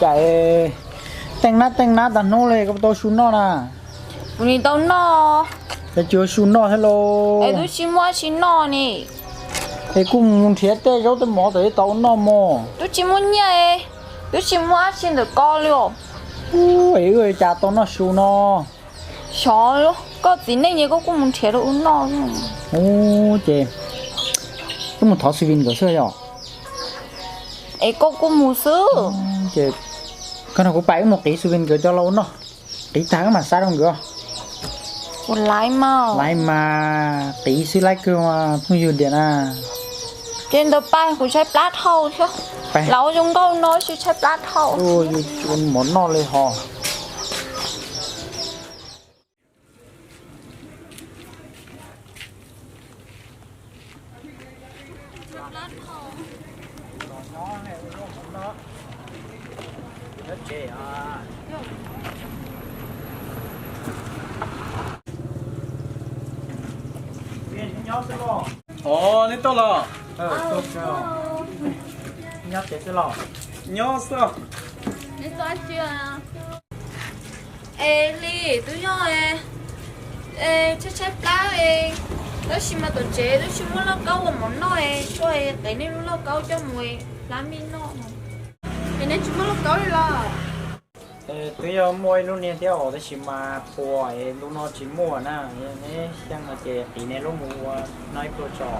Cas teej nab teej nab tag hnub li koj tau su noj na? Kuv nim tau noj. Cas tsis ua su noj thiab lauj? Es twb tsis muaj dab tsi noj ni. Es kuj mus nrhiav tej zaub tej mov tau ib tau ua noj mog. Twb tsis muaj nyiaj, twb tsis muaj dab tsi ntawm ko li os. Es wb cas tau noj su no? Xyov, koj txiv neej ces koj kuj mus nrhiav rau ua noj. Ub, ces koj mus thov Xwb Vin nkawd xwb yom? Es koj kuj mus xwb. Ces koj nrog kuv pais wb mus qiv Xwb Vin nkawd coj los ua noj. Qiv tag wb mam xa rau nkawd. Ua laiv mas. Laiv mas qiv xwb laiv kawg phooj ywg tiag na. Ces ntawd pais kuv tshaib plab dhau thiab. Lawv zoo nkauj no tsis tshaib plab dhau. Ua mov noj li ho. Os, neb tuaj los? Nyob xwb. Es li twb yog tshaib tshaib plab, tab sis mas tom tsev twb tsis muaj lauj kaub ua mov noj, tuaj qiv nej lub lauj kaub coj mus hlab mij noj. Es neb tsis muaj lauj kaub li los? Twb yog muaj ib lub niag thiab os, tab sis mas puas es lub no tsis muaj na. Neb xyeej no ces qiv neb lub mus ua noj ib pluag tso.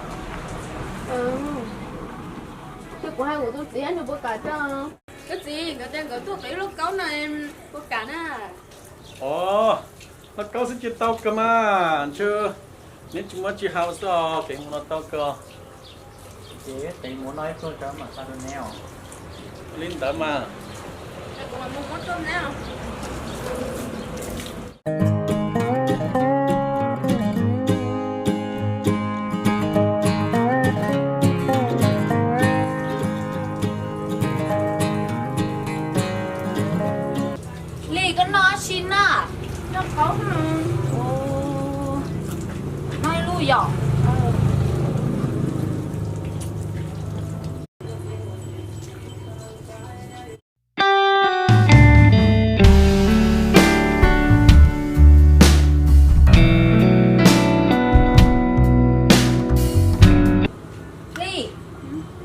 Ces kuv hais kuv tus txiv nws puas kam tso. Koj txiv, nkawd tias nkawd tuaj qiv lauj kaub no, puas kam na? Os, lauj kaub xwb ces tau kawg mas, ntshe neb tsis muaj tsis haus xwb os, qiv mus no tau kawg. Ces qiv mus noj ib pluag tso mam xa rau neb os. Li ntawd mas. Li koj noj dab tsi na? Noj qaub. Noj ib lub yom. Li,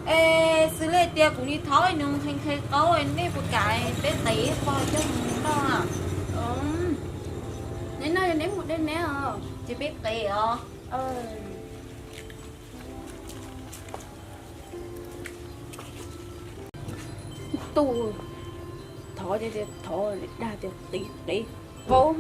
es xws li tias kuv nim thov nws nqhis nqhis qaub, nej puas kam peb qiv qho coj mus noj? Neb noj yog neb mus deb neb os, ces peb qiv os. Tus thov tias thov, dag tias qiv qiv qaub.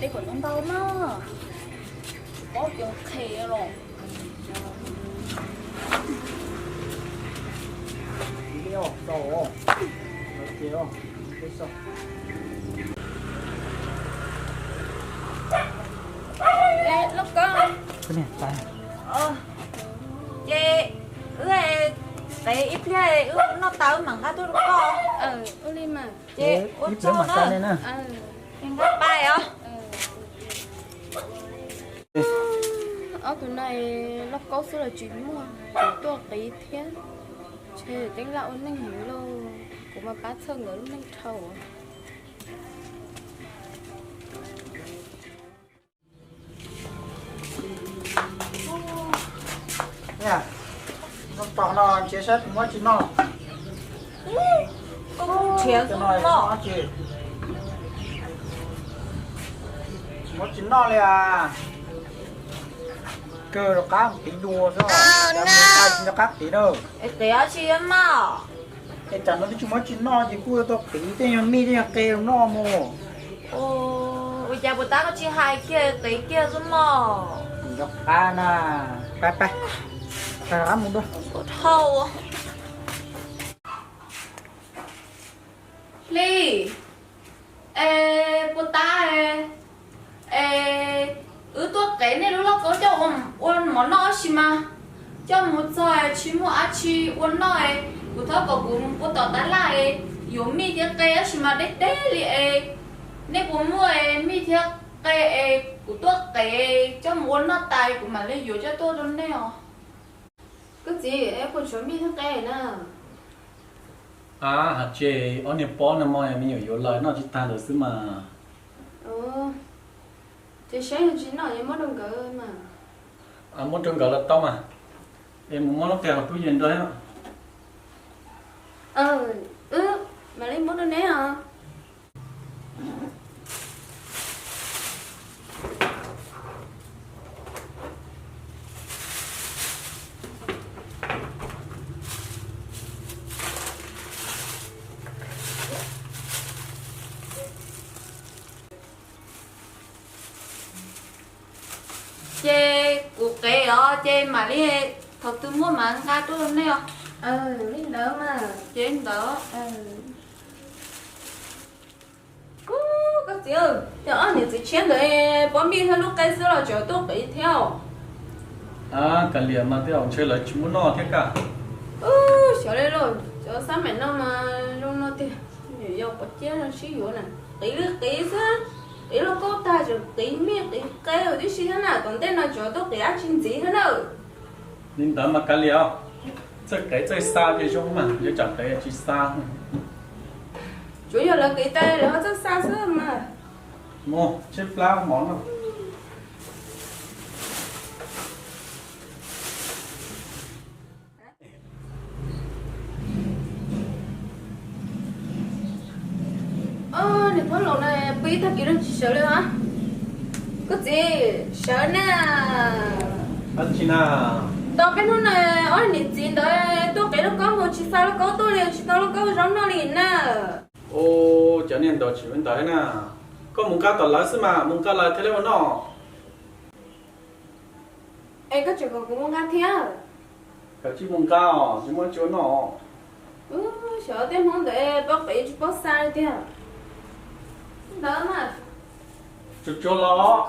Tej kom ntau ntau na, tsis paub tias qhe los. Lauj kaub, ces wb qiv ib pliag wb noj tas wb mam nqa tuaj rau koj. Ces ua tsaug na, nqa pais os. Ob tug no lauj kaub xwb los tsis muaj, tseem tuaj qiv thiab. Ntshe teeb laj ua neej heev lauj, kuv mas pab txhawj nkawd lub neej dhau. Noj tog no nrhiav saib muab tsis noj. Koj kuj nrhiav xwb los? Muab tsis noj li as. Kawg rov qab qiv dua xwb, tsis nco qab qiv na. Es qiv dab tsi maj? Es tsam no twb tsis muab tsis noj ces kuj yuav tau qiv tej nyuag mij tej nyuag qe rau noj mus. Ua cas puas tab koj tsis hais kiag qiv kiag xwb mog? Tsis nco qab na. Pab pab, rov qab mus dua. Dhau. Hli, es puas tab, es wb tuaj qiv nej lub lauj kaub coj ua mov noj tab sis mas coj mus txog tsis muaj dab tsi ua noj, Kuv thov kom kuv mus puag tom tab laj es yuav mij thiab qe tab sis mas deb deb li es, nej puas muaj es mij thiab qe es kuv tuaj qev coj mus ua noj tas kuv mam li yuav coj tuaj rau nej os. Koj txiv, es puas tshuav mij thiab qe na? Ab, hais tseg ob niag pob no mas me nyuam yuav lawm noj tsis tag ntawd xwb mas. Ces saib yog tsis noj es muab rau nkawd mas. Muab rau nkawd los tau mas. Es mus muab lub qe hauv tub yees nrog. Wb mam li muab rau neb os. Ces kuv qev os, ces mam li thaum twg muaj mas nqa tuaj rau nej os. Li ntawd mas. Ces li ntawd. Koj txiv, ces ob niam txiv tshiab ntawd pob mij thiab lub qe xwb los tseem tuaj qev thiab? Kav liam mas tej zaum ntshe lawv tsis muaj noj thiab kaj. Xyov li lauj, cov xab maim no mas zoo no tiag, yog pom ciab sib yuav na. Qiv li qiv xwb, qiv lauj kaub tag tseem qiv mij qiv qe tib si thiab na, tom ntej no tseem tuaj qiv dab tsi ntxiv thiab na. Li ntawd mas kav liam os, txawj qev txawj xa ces zoo mas, yuav tsam qev tsis xa. Tsuav yog lawv qiv tas lawv ho txawj xa xwb mas. Mus tseb plab mov noj. Niam Thoj Laus na, pw ib tag kis no tsis sawv li os. Koj txiv, sawv na. Dab tsi na? Tau peb hnub no ob niam txiv ntawd tuaj qiv lauj kaub mus tsis xa lauj kaub tuaj li, tsis tau lauj kaub zaub noj li na. Ua cov niag ntawd tsis ua ntawd na. Koj mus nqa tom lawv xwb mas, mus nqa lawv thiaj li ua noj. Es koj tseem kom kuv mus nqa thiab? Koj tsis mus nqa os, tsis muaj tsi ua noj. Xyov tej Hmoob ntawd paub qiv tsis paub xa li tiag. Ntawd mas. Tsuag tsuag los.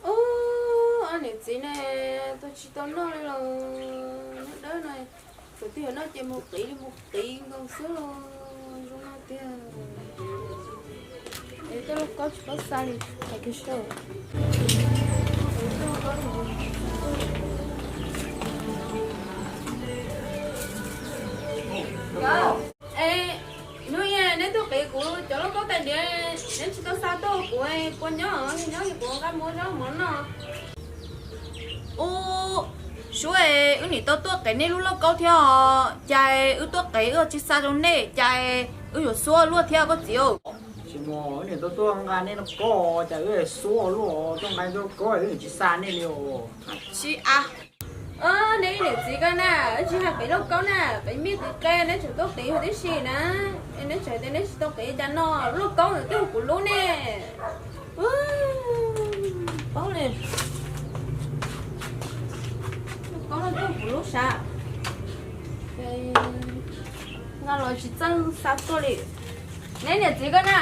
Ub, ob niam txiv ne, tuaj tsis tau noj li los. Nyob dawb no, thaum twg yuav noj ces mus qiv li mus qiv nkaus xwb los zoo no tiag. Es coj lauj kaub tsis paub xa li, hais kiag seb. Es hnub ib neb tuaj qiv kuv cov lauj kaub tais diav, neb tsis tau xa tuaj kuv, puas nyob? Nyob es kuv nqa mus ua zaub mov noj. Ub, Suab, wb nim tau tuaj qiv nej lub lauj kaub thiab os, cas wb tuaj qiv wb tsis xa rau nej, cas wb yuav xuab luaj thiab koj txiv. Tsis muaj, wb nim tau tuaj nqa nej lauj kaub, cas wb xuab luaj, tuaj nqa lauj kaub wb tsis xa nej li os. Tsis a. Neb niam txiv ko na, wb tsis hais qiv lauj kaub na, qiv mij qiv qe neb tseem tuaj qiv huv tib si na. Neb tseem tias neb tsis tau qiv cas no, lauj kaub ntawd twb yog kuv lub ne. Paub li, lauj kaub no twb yog kuv lub sav, nqa los tsis txawj xa tuaj li. Neb niam txiv ko na,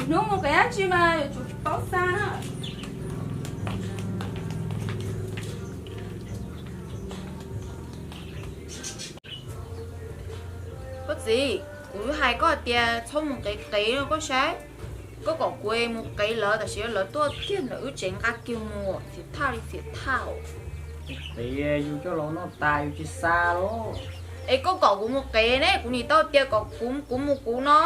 hnub mus qiv dab tsi mas yuav tsum paub xa na. Koj txiv, kuv hais koj tias txhob mus qiv qiv no koj saib. Koj kom kuv mus qiv lawv, tam sim no lawv tuaj kiag ntawm wb tsev nqa kiag mus, xiam thaj li xiam thaj. Qiv yus coj los noj tas yus tsis xa los. Es koj kom kuv mus qiv ne, kuv nim tau tias kom kuv, kuv mus kuv no.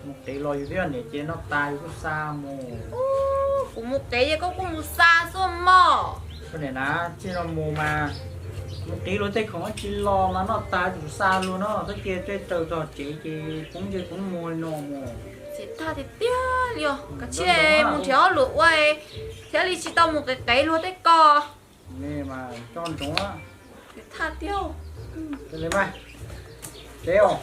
Mus qiv los yus twb yog niam ces noj tas yus kuj xa mus. Kuv mus qiv ces koj kuj mus xa xwb mog. Koj niam na, txij no mus mas mus qiv luag tej khoom tsis los mas noj tas yus xa luag no, koj cia tej raws txog tsev ces poob ntsej poob muag li no mus. Xiam thaj tiag tiag li os, kav tsij mus nrhiav ob lus ua thiaj li tsis tau mus qiv qiv luag tej ko. Coj ntsoov. Xiam thaj tiag. Qiv os.